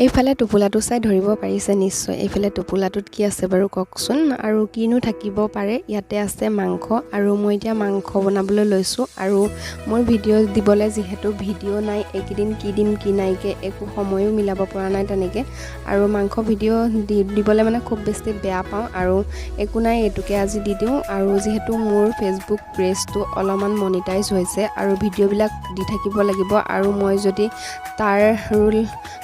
এইফালে টোপোলাটো চাই ধৰিব পাৰিছে নিশ্চয়। এইফালে টোপোলাটোত কি আছে বাৰু কওকচোন? আৰু কিনো থাকিব পাৰে? ইয়াতে আছে মাংস। আৰু মই এতিয়া মাংস বনাবলৈ লৈছোঁ। আৰু মোৰ ভিডিঅ' দিবলৈ যিহেতু ভিডিঅ' নাই এইকেইদিন, কি দিম কি নাইকৈ একো সময়ো মিলাব পৰা নাই তেনেকৈ। আৰু মাংস ভিডিঅ' দিবলৈ মানে খুব বেছি বেয়া পাওঁ। আৰু একো নাই, এইটোকে আজি দি দিওঁ। আৰু যিহেতু মোৰ ফেচবুক পেজটো অলপমান মনিটাইজ হৈছে আৰু ভিডিঅ'বিলাক দি থাকিব লাগিব, আৰু মই যদি তাৰ ৰুল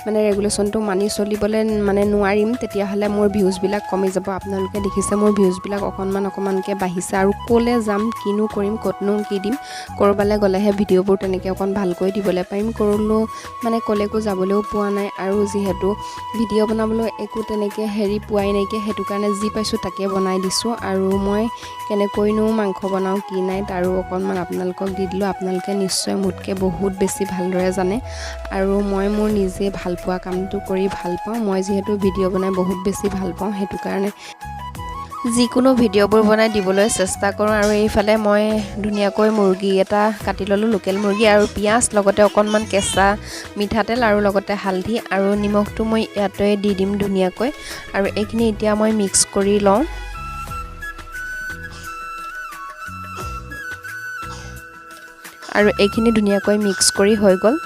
মানে ৰেগুলেশ্যনটো মানি চলিবলৈ মানে নোৱাৰিম, তেতিয়াহ'লে মোৰ ভিউজবিলাক কমি যাব। আপোনালোকে দেখিছে মোৰ ভিউজবিলাক অকণমান অকণমানকৈ বাঢ়িছে। আৰু ক'লৈ যাম, কিনো কৰিম, ক'তনো কি দিম, ক'ৰবালৈ গ'লেহে ভিডিঅ'বোৰ তেনেকৈ অকণ ভালকৈ দিবলৈ পাৰিম। ক'ৰলো মানে ক'লৈকো যাবলৈও পোৱা নাই। আৰু যিহেতু ভিডিঅ' বনাবলৈ একো তেনেকৈ হেৰি পোৱাই নাইকিয়া, সেইটো কাৰণে যি পাইছোঁ তাকে বনাই দিছোঁ। আৰু মই কেনেকৈনো মাংস বনাওঁ কি নাই তাৰো অকণমান আপোনালোকক দি দিলোঁ। আপোনালোকে নিশ্চয় মোতকৈ বহুত বেছি ভালদৰে জানে। আৰু মই মোৰ নিজে ভাল পোৱা কামটো কৰি ভাল পাওঁ। মই যিহেতু ভিডিঅ' বনাই বহুত বেছি ভাল পাওঁ, সেইটো কাৰণে যিকোনো ভিডিঅ'বোৰ বনাই দিবলৈ চেষ্টা কৰোঁ। আৰু এইফালে মই ধুনীয়াকৈ মুৰ্গী এটা কাটি ল'লোঁ, লোকেল মুৰ্গী, আৰু পিঁয়াজ, লগতে অকণমান কেঁচা মিঠাতেল আৰু লগতে হালধি আৰু নিমখটো মই ইয়াতে দি দিম ধুনীয়াকৈ। আৰু এইখিনি এতিয়া মই মিক্স কৰি লওঁ। আৰু এইখিনি ধুনীয়াকৈ মিক্স কৰি হৈ গ'ল।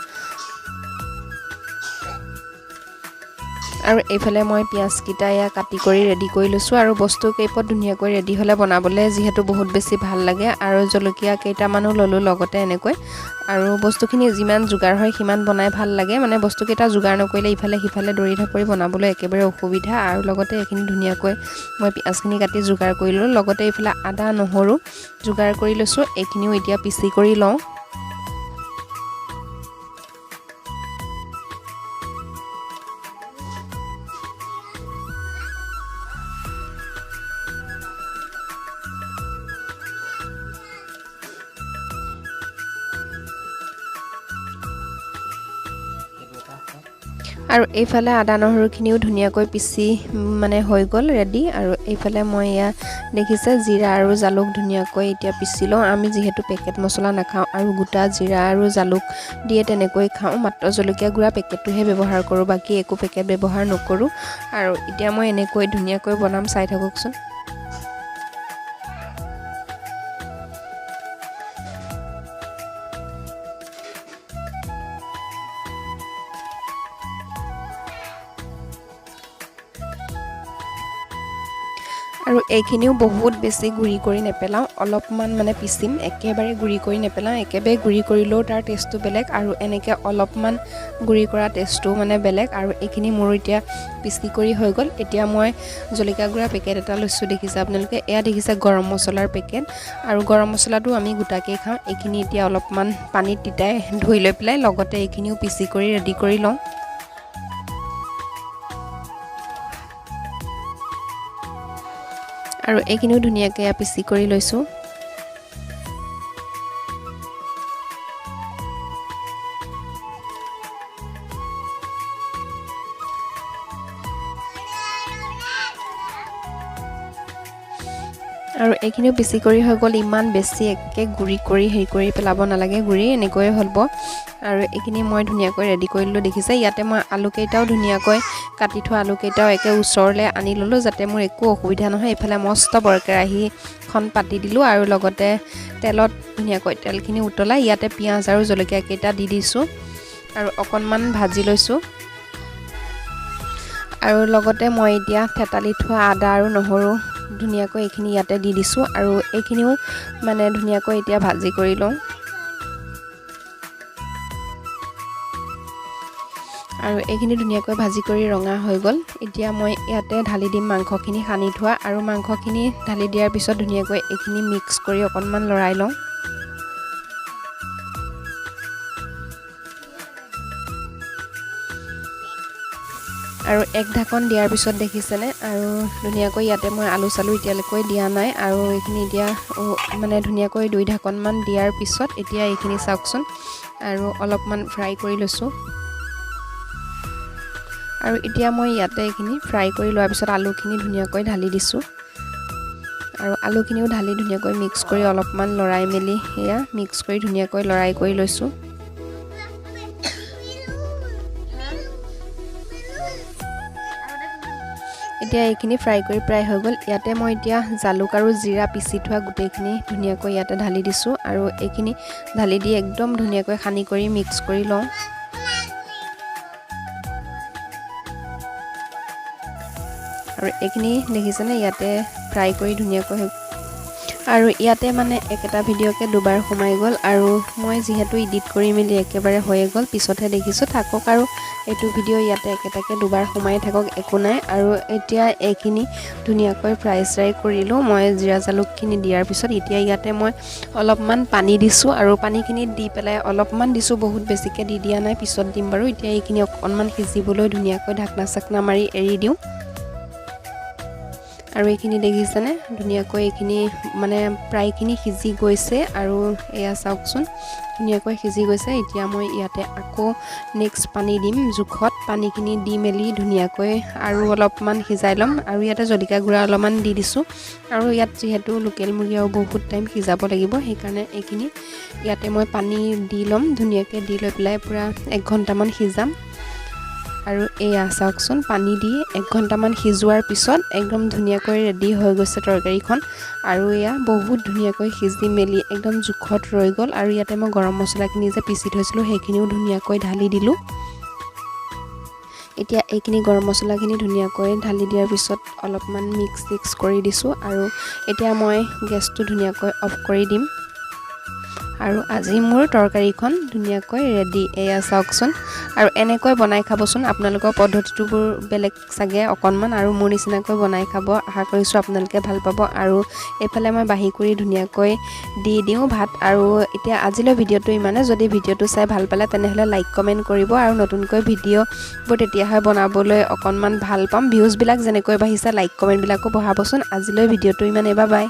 আৰু এইফালে মই পিঁয়াজকেইটা এয়া কাটি কৰি ৰেডি কৰি লৈছোঁ। আৰু বস্তু কেইপদ ধুনীয়াকৈ ৰেডি হ'লে বনাবলৈ যিহেতু বহুত বেছি ভাল লাগে। আৰু জলকীয়া কেইটামানো ল'লোঁ লগতে এনেকৈ। আৰু বস্তুখিনি যিমান যোগাৰ হয় সিমান বনাই ভাল লাগে। মানে বস্তুকেইটা যোগাৰ নকৰিলে ইফালে সিফালে দৌৰি ঢাপৰি বনাবলৈ একেবাৰে অসুবিধা। আৰু লগতে এইখিনি ধুনীয়াকৈ মই পিঁয়াজখিনি কাটি যোগাৰ কৰি ল'লোঁ। লগতে এইফালে আদা নহৰু যোগাৰ কৰি লৈছোঁ, এইখিনিও এতিয়া পিচি কৰি লওঁ। আৰু এইফালে আদা নহৰুখিনিও ধুনীয়াকৈ পিচি মানে হৈ গ'ল ৰেডি। আৰু এইফালে মই এয়া দেখিছে জিৰা আৰু জালুক ধুনীয়াকৈ এতিয়া পিচি লওঁ। আমি যিহেতু পেকেট মছলা নাখাওঁ আৰু গোটা জিৰা আৰু জালুক দিয়ে তেনেকৈ খাওঁ, মাত্ৰ জলকীয়া গুড়া পেকেটটোহে ব্যৱহাৰ কৰোঁ, বাকী একো পেকেট ব্যৱহাৰ নকৰোঁ। আৰু এতিয়া মই এনেকৈ ধুনীয়াকৈ বনাম, চাই থাককচোন। আৰু এইখিনিও বহুত বেছি গুড়ি কৰি নেপেলাওঁ, অলপমান মানে পিচিম, একেবাৰে গুড়ি কৰি নেপেলাওঁ। একেবাৰে গুড়ি কৰিলেও তাৰ টেষ্টটো বেলেগ, আৰু এনেকৈ অলপমান গুড়ি কৰা টেষ্টটো মানে বেলেগ। আৰু এইখিনি মোৰ এতিয়া পিচি কৰি হৈ গ'ল। এতিয়া মই জলকীয়া গুড়া পেকেট এটা লৈছোঁ, দেখিছে আপোনালোকে, এয়া দেখিছে গৰম মছলাৰ পেকেট। আৰু গৰম মছলাটো আমি গোটাকেই খাওঁ। এইখিনি এতিয়া অলপমান পানীত তিতাই ধুই লৈ পেলাই লগতে এইখিনিও পিচি কৰি ৰেডি কৰি লওঁ। আৰু এইখিনিও ধুনীয়াকৈ পিচি কৰি লৈছোঁ। আৰু এইখিনিও পিচি কৰি হৈ গ'ল। ইমান বেছি একে গুড়ি কৰি হেৰি কৰি পেলাব নালাগে, গুড়ি এনেকৈয়ে হ'ব। আৰু এইখিনি মই ধুনীয়াকৈ ৰেডি কৰি ল'লোঁ, দেখিছে। ইয়াতে মই আলুকেইটাও ধুনীয়াকৈ কাটি থোৱা আলুকেইটাও একে ওচৰলৈ আনি ল'লোঁ, যাতে মোৰ একো অসুবিধা নহয়। এইফালে মস্ত বৰ কেৰাহীখন পাতি দিলোঁ আৰু লগতে তেলত ধুনীয়াকৈ তেলখিনি উতলাই ইয়াতে পিঁয়াজ আৰু জলকীয়া কেইটা দি দিছোঁ আৰু অকণমান ভাজি লৈছোঁ। আৰু লগতে মই এতিয়া থেতালি থোৱা আদা আৰু নহৰু ধুনীয়াকৈ এইখিনি ইয়াতে দি দিছোঁ। আৰু এইখিনিও মানে ধুনীয়াকৈ এতিয়া ভাজি কৰি লওঁ। আৰু এইখিনি ধুনীয়াকৈ ভাজি কৰি ৰঙা হৈ গ'ল। এতিয়া মই ইয়াতে ঢালি দিম মাংসখিনি সানি থোৱা। আৰু মাংসখিনি ঢালি দিয়াৰ পিছত ধুনীয়াকৈ এইখিনি মিক্স কৰি অকণমান লৰাই লওঁ। আৰু এক ঢাকন দিয়াৰ পিছত দেখিছেনে, আৰু ধুনীয়াকৈ ইয়াতে মই আলু চালু এতিয়ালৈকে দিয়া নাই। আৰু এইখিনি এতিয়া মানে ধুনীয়াকৈ দুই ঢাকনমান দিয়াৰ পিছত এতিয়া এইখিনি চাওকচোন, আৰু অলপমান ফ্ৰাই কৰি লৈছোঁ। আৰু এতিয়া মই ইয়াতে এইখিনি ফ্ৰাই কৰি লোৱাৰ পিছত আলুখিনি ধুনীয়াকৈ ঢালি দিছোঁ। আৰু আলুখিনিও ঢালি ধুনীয়াকৈ মিক্স কৰি অলপমান লৰাই মেলি সেয়া মিক্স কৰি ধুনীয়াকৈ লৰাই কৰি লৈছোঁ। এতিয়া এইখিনি ফ্ৰাই কৰি প্ৰায় হৈ গ'ল। ইয়াতে মই এতিয়া জালুক আৰু জিৰা পিচি থোৱা গোটেইখিনি ধুনীয়াকৈ ইয়াতে ঢালি দিছোঁ আৰু এইখিনি ঢালি দি একদম ধুনীয়াকৈ সানি কৰি মিক্স কৰি লওঁ। আৰু এইখিনি দেখিছেনে, ইয়াতে ফ্ৰাই কৰি ধুনীয়াকৈ। আৰু ইয়াতে মানে একেটা ভিডিঅ'কে দুবাৰ সোমাই গ'ল আৰু মই যিহেতু এডিট কৰি মেলি একেবাৰে হৈয়ে গ'ল, পিছতহে দেখিছোঁ। থাকক আৰু এইটো ভিডিঅ' ইয়াতে একেটাকে দুবাৰ সোমাই থাকক, একো নাই। আৰু এতিয়া এইখিনি ধুনীয়াকৈ ফ্ৰাই চ্ৰাই কৰিলোঁ মই জিৰা জালুকখিনি দিয়াৰ পিছত। এতিয়া ইয়াতে মই অলপমান পানী দিছোঁ আৰু পানীখিনি দি পেলাই অলপমান দিছোঁ, বহুত বেছিকৈ দি দিয়া নাই, পিছত দিম বাৰু। এতিয়া এইখিনি অকণমান সিজিবলৈ ধুনীয়াকৈ ঢাকনা চাকনা মাৰি এৰি দিওঁ। আৰু এইখিনি দেখিছেনে, ধুনীয়াকৈ এইখিনি মানে প্ৰায়খিনি সিজি গৈছে। আৰু এয়া চাওকচোন, ধুনীয়াকৈ সিজি গৈছে। এতিয়া মই ইয়াতে আকৌ নেক্সট পানী দিম, জোখত পানীখিনি দি মেলি ধুনীয়াকৈ আৰু অলপমান সিজাই ল'ম। আৰু ইয়াতে জলকীয়া গুড়া অলপমান দি দিছোঁ। আৰু ইয়াত যিহেতু লোকেল মুৰ্গী আৰু বহুত টাইম সিজাব লাগিব, সেইকাৰণে এইখিনি ইয়াতে মই পানী দি ল'ম ধুনীয়াকৈ, দি লৈ পেলাই পূৰা 1 ঘণ্টামান সিজাম। আৰু এয়া চাওকচোন, পানী দি 1 ঘণ্টামান সিজোৱাৰ পিছত একদম ধুনীয়াকৈ ৰেডি হৈ গৈছে তৰকাৰীখন। আৰু এয়া বহুত ধুনীয়াকৈ সিজি মেলি একদম জোখত ৰৈ গ'ল। আৰু ইয়াতে মই গৰম মছলাখিনি যে পিচি থৈছিলোঁ সেইখিনিও ধুনীয়াকৈ ঢালি দিলোঁ। এতিয়া এইখিনি গৰম মছলাখিনি ধুনীয়াকৈ ঢালি দিয়াৰ পিছত অলপমান মিক্স চিক্স কৰি দিছোঁ। আৰু এতিয়া মই গেছটো ধুনীয়াকৈ অফ কৰি দিম। আৰু আজি মোৰ তৰকাৰীখন ধুনীয়াকৈ ৰেডি। এয়া চাওকচোন, আৰু এনেকৈ বনাই খাবচোন। আপোনালোকৰ পদ্ধতিটোবোৰ বেলেগ চাগে অকণমান, আৰু মোৰ নিচিনাকৈ বনাই খাব, আশা কৰিছোঁ আপোনালোকে ভাল পাব। আৰু এইফালে মই বাঢ়ি কৰি ধুনীয়াকৈ দি দিওঁ ভাত। আৰু এতিয়া আজিলৈ ভিডিঅ'টো ইমানে। যদি ভিডিঅ'টো চাই ভাল পালে তেনেহ'লে লাইক কমেণ্ট কৰিব, আৰু নতুনকৈ ভিডিঅ'বোৰ তেতিয়াহে বনাবলৈ অকণমান ভাল পাম। ভিউজবিলাক যেনেকৈ বাঢ়িছে লাইক কমেণ্টবিলাকো বঢ়াবচোন। আজিলৈ ভিডিঅ'টো ইমানেই, বাই বাই।